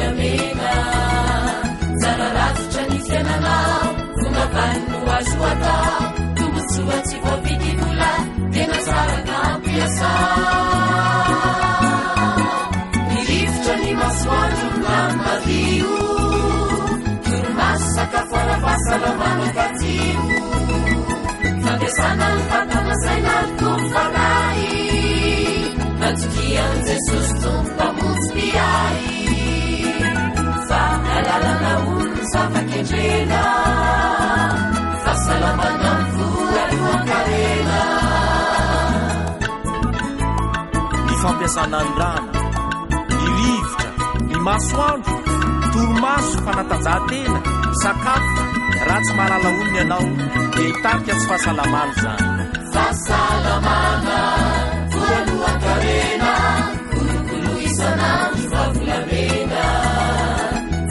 volamena. Tsara rafitra ny fiainanao, fomba vany no azo atao, tombontsoa tsy voavidy vola, tena tsara ka ampiasao. Ny rivotra, ny masoandro, ny rano madio, torimaso, sakafo ara-pahasalamana kajiho. Fampiasana ny vatana, saina ary koa ny fanahy. Matokia an'i Jesosy Tompo Mpamonjy mpiahy. Fahalalana olona zava-kendrena. Fahasalamana voalohan-karena. Ny fampiasana ny rano, ny rivotra, ny masoandro, torimaso, fanatanjahantena, sakafo, raha tsy mahalala olona ianao dia hitarika tsy fahasalamana izany. Fahasalamana voalohan-karena, kolokolo isan'andro fa volamena.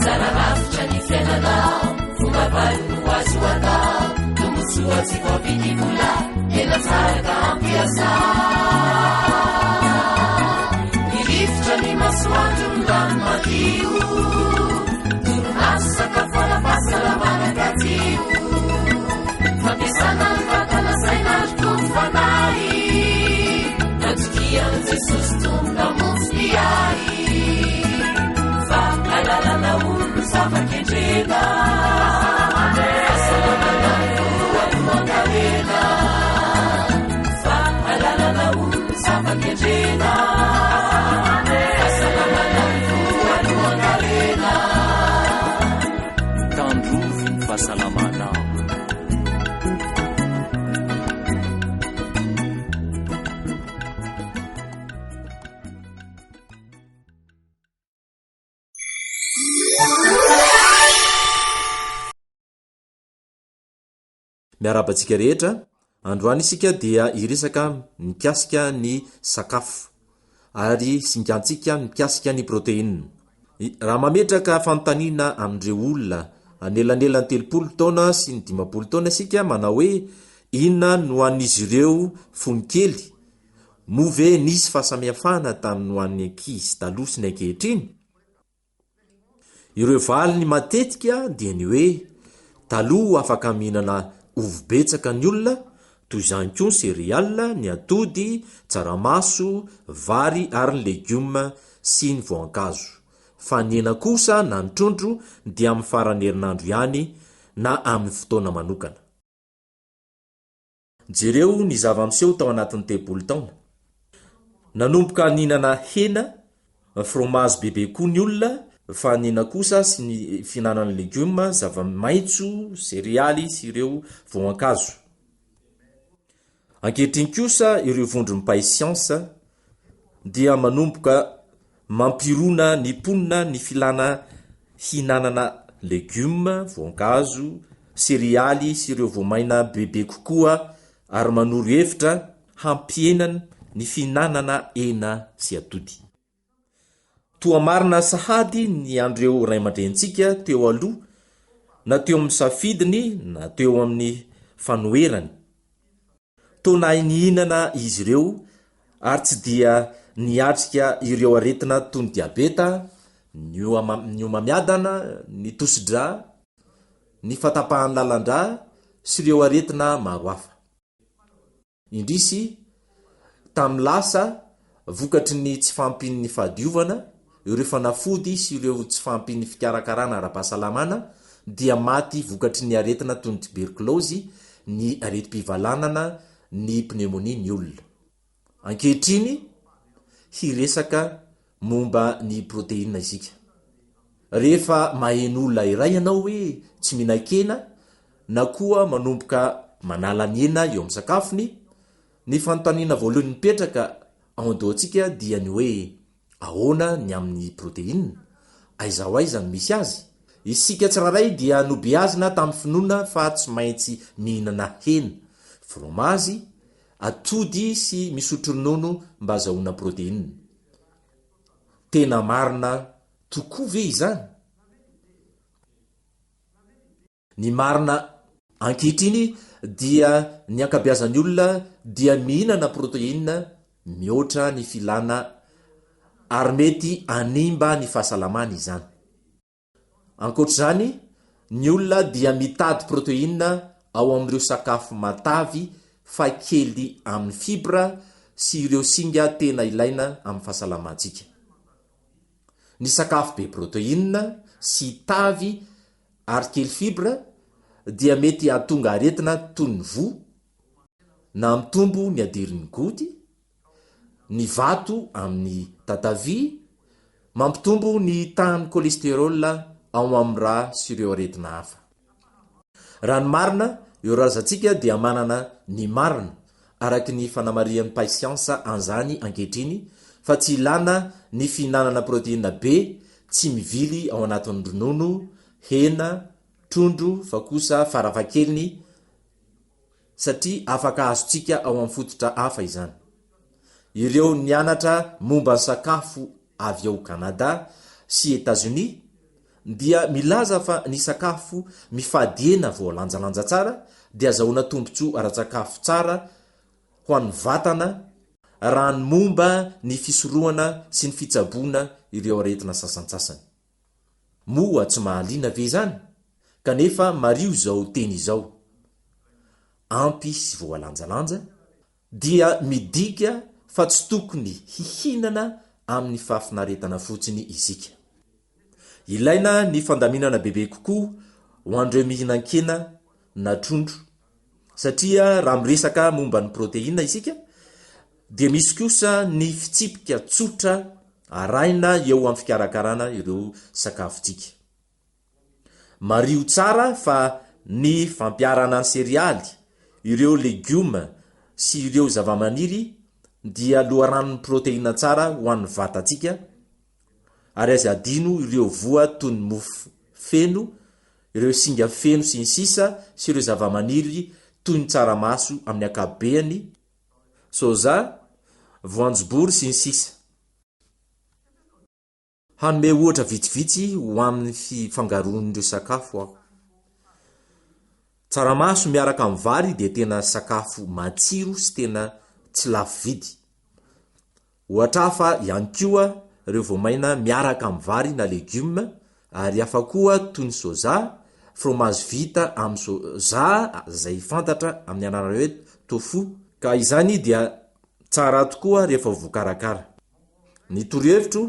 Tsara rafitra ny fiainanao, fomba valo no azo atao, tombontsoa tsy voavidy vola, tena tsara ka ampiasao. Ny rivotra, ny masoandro, ny rano madio, torimaso, sakafo ara-pahasalamana kajiho. Fampiasana ny vatana, saina ary koa ny fanahy. Matokia an'i Jesosy Tompo Mpamonjy mpiahy. Fahalalana olona zava-kendrena. Fahasalamana voalohan-karena. Fahalalana olona zava-kendrena. Fahasalamana voalohan-karena. Tandrovy ny fahasalamanao. Miarahaba antsika rehetra, androany isika dia hiresaka mikasika ny sakafo ary singantsika mikasika ny protéine. Raha mametraka fanontaniana amin'ireo olona anelanelan'ny 30 taona sy ny 50 taona isika manao hoe inona no hanin'izy ireo fony kely, moa ve nisy fahasamihafana tamin'ny nohanin'ny ankizy taloha sy ny ankehitriny? Ireo valiny matetika dia ny hoe, taloha afaka mihinana ovy betsaka ny olona, toy izany koa ny céréales, ny atody, tsaramaso, vary ary ny legioma sy ny voankazo. Fa ny hena kosa na ny trondro dia amin'ny faran'ny herinandro ihany na amin'ny fotoana manokana. Jereo ny zava-miseho tao anatin'ny 30 taona. Nanomboka nihinana hena, fromazy bebe koa ny olona, fa ny hena kosa sy ny fihinanana legioma, zava-maitso, serialy sy ireo voankazo. Ankehitriny kosa ireo vondron'ny mpahay siansa dia manomboka mampirona ny mponina ny filàna hihinanana legioma, voankazo, serialy sy ireo voamaina bebe kokoa ary manoro hevitra hampihenana ny fihinanana hena sy atody. Toa marina sahady ny an'ireo ray aman-drenintsika teo aloha na teo amin'ny safidiny na teo amin'ny fanoherany. Toa nahay nihinana izy ireo ary tsy dia niatrika ireo aretina toy ny diabeta, ny homamiadana, ny tosi-drà, ny fahatapahan'ny lalan-drà sy ireo aretina maro hafa. Indrisy, tamin'ny lasa, vokatry ny tsy fahampian'ny fahadiovana, ireo fanafody sy ireo tsy fahampian'ny fikarakarana ara-pahasalamana dia maty vokatry ny aretina toy ny tiberkilaozy, ny aretim-pivalanana, ny pnemonia ny olona. Ankehitriny, hiresaka momba ny proteinina isika. Rehefa maheno olona iray ianao hoe tsy mihinan-kena na koa manomboka manala ny hena eo amin'ny sakafony, ny fanontaniana voalohany mipetraka ao an-dohantsika dia ny hoe, Ahoana ny amin'ny protéine? Aiza ho aiza no misy azy? Isika tsirairay dia nobeazina tamin'ny finoana fa tsy maintsy mihinana hena, fromazy, atody sy misotro ronono mba azahoana protéine. Tena marina tokoa ve izany? Ny marina ankehitriny dia ny ankabeazan'ny olona dia mihinana protéine mihoatra ny filana ary mety hanimba ny fahasalamany izany. Ankoatra izany, ny olona dia mitady proteina ao amin'ireo sakafo matavy fa kely amin'ny fibra sy ireo singa tena ilaina amin'ny fahasalamantsika. Ny sakafo be proteina sy tavy ary kely fibra dia mety hahatonga aretina toy ny voa, na mitombo ny hadirin'ny goty, ny vato amin'ny tatavia, mampitombo ny tahan'ny cholesterol ao amin'ny ra sy ireo aretina hafa. Raha ny marina, eo razantsika dia manana ny marina, araka ny fanamarihan'ny mpahay siansa an'izany ankehitriny, fa tsy ilana ny fihinanana proteina be tsy mivily ao anatin'ny ronono, hena, trondro fa kosa farafahakeliny satria afaka azontsika ao amin'ny fototra hafa izany. Ireo nianatra momba ny sakafo avy ao Kanada sy Etazonia dia milaza fa ny sakafo mifady hena voalanjalanja tsara dia azahoana tombontsoa ara-tsakafo tsara ho an'ny vatana raha ny momba ny fisorohana sy ny fitsaboana ireo aretina sasantsasany. Moa tsy mahaliana ve izany? Kanefa mariho izao teny izao, Ampy sy voalanjalanja, dia midika fa tsy tokony hihinana amin'ny fahafinaretana fotsiny isika. Ilaina ny fandaminana bebe kokoa ho an'ireo mihinan-kena na trondro, satria raha miresaka momba ny proteina isika, dia misy kosa ny fitsipika tsotra arahina eo amin'ny fikarakarana ireo sakafontsika. Mariho tsara fa ny fampiharana ny serialy, ireo legioma sy ireo zavamaniry dia loharanon'ny proteina tsara ho an'ny vatantsika ary aza adino ireo voa toy ny mofo feno, ireo singa feno sy ny sisa sy ireo zavamaniry toy ny tsaramaso amin'ny ankapobeany, soja, voanjobory sy ny sisa. Hanome ohatra vitsivitsy ho amin'ny fifangaroan'ireo sakafo aho. Tsaramaso miaraka amin'ny vary dia tena sakafo matsiro sy tena tsy lafo vidy. Ohatra hafa ihany koa ireo voamaina miaraka amin'ny vary na legioma ary hafa koa toy ny soja, fromazy vita amin'ny soja izay fantatra amin'ny anarana hoe tofu. Ka izany dia tsara tokoa rehefa voakarakara. Ny torohevitro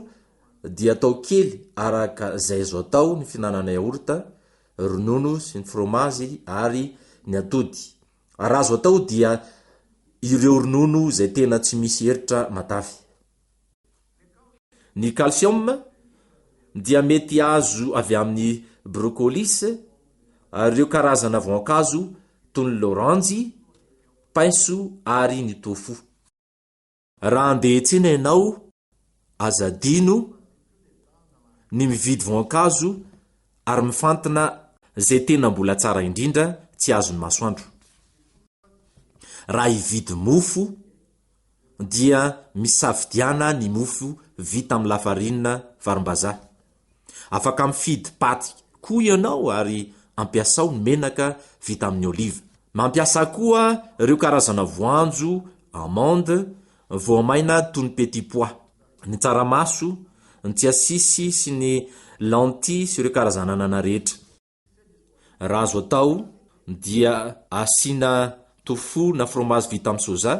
dia atao kely araka izay azo atao ny fihinanana yaourt, ronono sy ny fromazy ary ny atody. Raha azo atao dia ireo ronono izay tena tsy misy heritra matavy. Ny calcium dia mety azo avy amin'ny brocolis ary ireo karazana voankazo toy ny loranjy, paiso ary ny tofu. Raha handeha hiantsena ianao, aza adino ny mividy voankazo ary mifantina izay tena mbola tsara indrindra tsy azon'ny masoandro. Raha hividy mofo dia misafidiana ny mofo vita amin'ny lafarinina varimbazaha. Afaka mifidy paty koa ianao ary ampiasao ny menaka vita amin'ny oliva. Mampiasa koa ireo karazana voanjo, amande, voamaina toy ny petit pois, ny tsaramaso, ny tsiasisy sy ny lentille sy ireo karazan'anana rehetra. Raha azo atao dia asiana tofu na fromazy vita amin'ny soja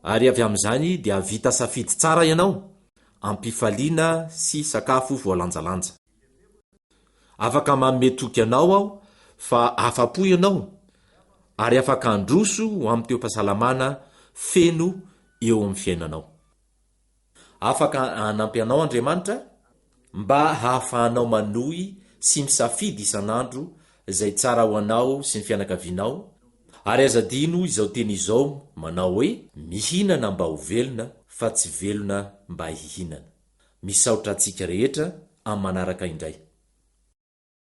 ary avy amin'izany dia hahavita safidy tsara ianao, am-pifaliana sy sakafo voalanjalanja. Afaka manome toky anao aho fa afa-po ianao ary afaka handroso ho amin'ny toe-pahasalamana feno eo amin'ny fiainanao. Afaka hanampy anao Andriamanitra mba hahafahanao manohy sy misafidy isan'andro izay tsara ho anao sy ny fianakavianao, ary aza adino izao teny izao manao hoe, Mihinana mba ho velona fa tsy velona mba hihinana. Misaotra antsika rehetra amin'ny manaraka indray.